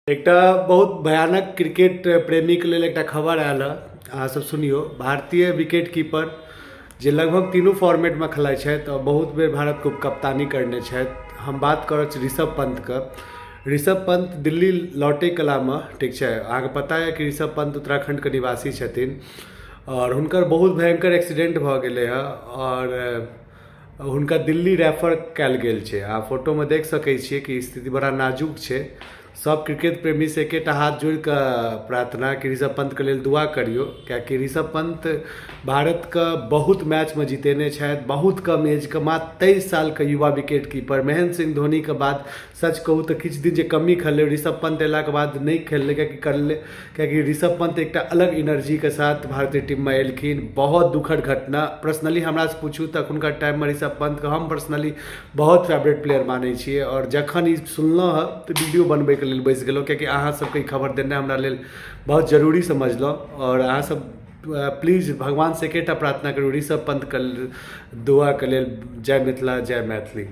एकटा बहुत भयानक क्रिकेट प्रेमीके लेल एकटा खबर आयल हँ, अहाँ सब सुनियौ। भारतीय विकेट कीपर जे लगभग तीनू फॉर्मेटमे खेलाइ छथि और बहुत बेर भारतके उपकप्तानी करने छथि, हम बात करऽ छी ऋषभ पंतके। ऋषभ पंत दिल्ली लौटे कलामे, ठीक छै, अहाँके पता यऽ कि ऋषभ पंत उत्तराखण्डके निवासी छथिन और हुनकर बहुत भयंकर एक्सीडेंट भऽ गेलै हँ और हुनका दिल्ली रेफर कयल गेल छै। अहाँ फोटोमे देख सकै छियै कि स्थिति बड़ा नाजुक छै। सब क्रिकेट प्रेमी से एकेटा हाथ जोड़िकऽ प्रार्थना कि ऋषभ पंतके लेल दुआ करियौ, कियाकि ऋषभ पंत भारतके बहुत मैचमे जीतेने छथि। बहुत कम एजके, मात्र 23 सालके युवा विकेट कीपर। महेंद्र सिंह धोनीके बाद सच कहू तऽ किछु दिन जे कमी खेललै, ऋषभ पंत अयलाके बाद नहि खेललै, कियाकि करलै, कियाकि ऋषभ पंत एकटा अलग एनर्जीके साथ भारतीय टीममे एलखिन। बहुत दुखद घटना। पर्सनली हमरासँ पूछू तऽ एखुनका टाइममे ऋषभ पंतके हम पर्सनली बहुत फेवरेट प्लेयर मानै छियै और जखन ई सुनलहुँ हँ तऽ वीडियो बनबैके लेल बैस गेलहुँ, कियाकि अहाँ सबके ई खबर देनाइ हमरा लेल बहुत जरूरी समझलहुँ। और अहाँ सब प्लीज भगवान से एकेटा प्रार्थना करू ऋषभ पंतके दुआके लेल। जय मिथिला, जय मैथिली।